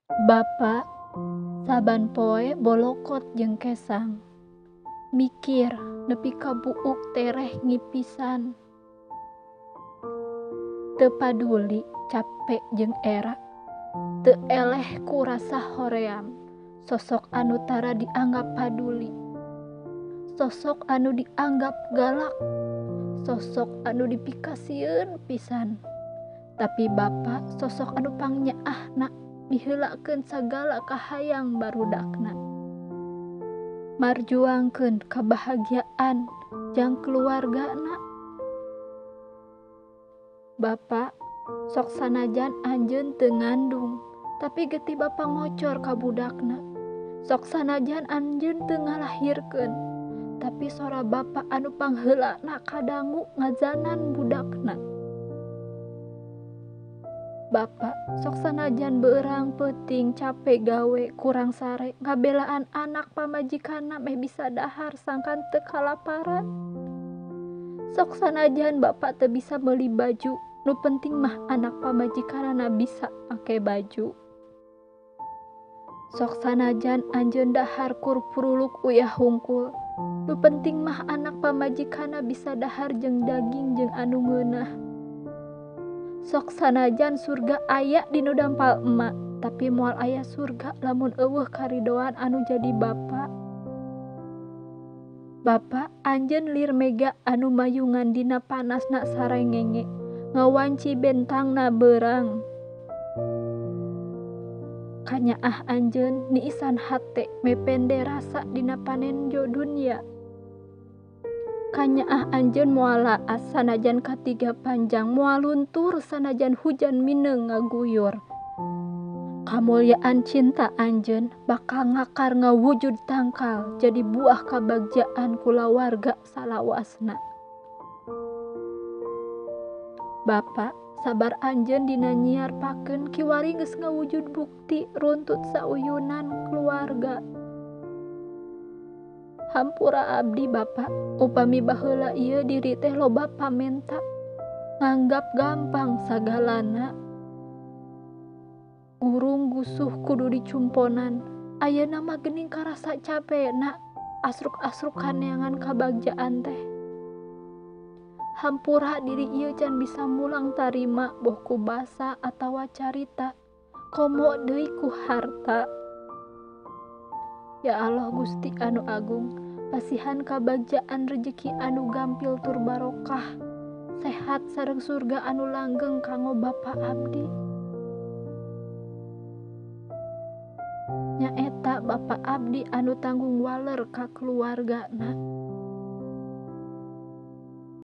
Bapa saban poe bolokot jeung kesang, mikir nepi ka buuk tereh ngipisan. Teu paduli cape jeung era, teu eleh ku rasa hoream, sosok anu tara dianggap paduli, sosok anu dianggap galak, sosok anu dipikasieun pisan. Tapi Bapa sosok anu pangnyaahna miheulakeun sagala kahayang barudakna. Marjuangkeun kabahagiaan jang keluargana. Bapa sok sanajan anjeun teu ngandung, tapi getih Bapa ngocor ka budakna. Sok sanajan anjeun teu ngalahirkeun, tapi sora Bapa anu pangheulana kadangu ngazanan budakna. Bapa sok sanajan beurang peuting cape gawe kurang sare ngabelaan anak pamajikanna meh bisa dahar sangkan teu kalaparan. Sok sanajan Bapa teu bisa meuli baju, nu penting mah anak pamajikanna bisa make baju. Sok sanajan anjeun dahar kur puruluk uyah hungkul, nu penting mah anak pamajikanna bisa dahar jeung daging jeung anu ngeunah. Sok sanajan surga aya di nu dampal emak, tapi moal aya surga lamun eueuh karidoan anu jadi bapa. Bapa anjeun lir mega anu mayungan dina panasna sarengenge, ngawanci bentangna beurang. Kanyaah anjeun niisan hate mepende rasa dina panenjo dunya. Kanyaah anjeun moal laas sanajan katiga panjang, moal luntur sanajan hujan mineung ngaguyur. Kamulyaan cinta anjeun bakal ngakar ngawujud tangkal jadi buah kabagjaan kulawarga salawasna. Bapa sabar anjeun dina nyiar pakeun kiwari geus ngawujud bukti runtut sauyunan keluarga. Hampura abdi Bapa, upami baheula ieu diri teh loba pamenta, nganggap gampang sagalana. Gurung gusuh kudu dicumponan, ayeuna mah geuning karasa capena, asruk-asrukan neangan kabagjaan teh. Hampura diri ieu can bisa mulang tarima boh ku basa atawa carita, komo deui ku harta. Ya Allah Gusti anu agung, pasihan kabagjaan rejeki anu gampil tur barokah, sehat sareng surga anu langgeng kanggo Bapa abdi. Nyaeta Bapa abdi anu tanggung waler ka keluargana.